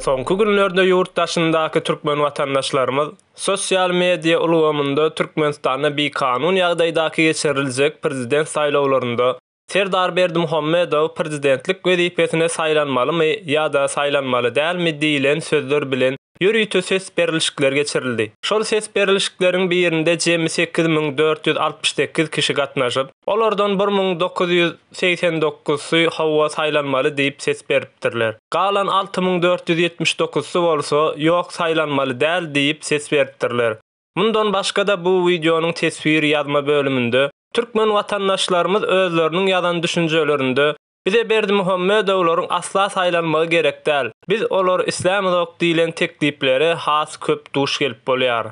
Soňky günlerde ýurt daşyndaky türkmen watandaşlarymyz sosial media ulgamynda Türkmenistanda bikanun ýagdaýdaky geçiriljek prezident saýlawlarynda Serdar Berdimuhamedow prezidentlik wezipesine saýlanmalymy ýa-da saýlanmaly dälmi diýlen sözler bilen ýörite ses berlişikler geçirildi. Şol ses berlişikleriň birinde jemi 8468 kişi gatnaşyp, olardan 1989-sy hawa saýlanmaly diýip ses beripdirler. Galan 6479-sy bolsa ýok saýlanmaly däl diýip ses beripdirler. Mundan başga-da bu wideonyň teswir ýazma bölüminde türkmen watandaşlarymyz özleriniň ýazan düşünjelerinde Bize Berdimuhamedowlaryň asla saýlanmagy gerek däl, biz olary islämizok diýlen tekliplere has köp duş gelip bolýar.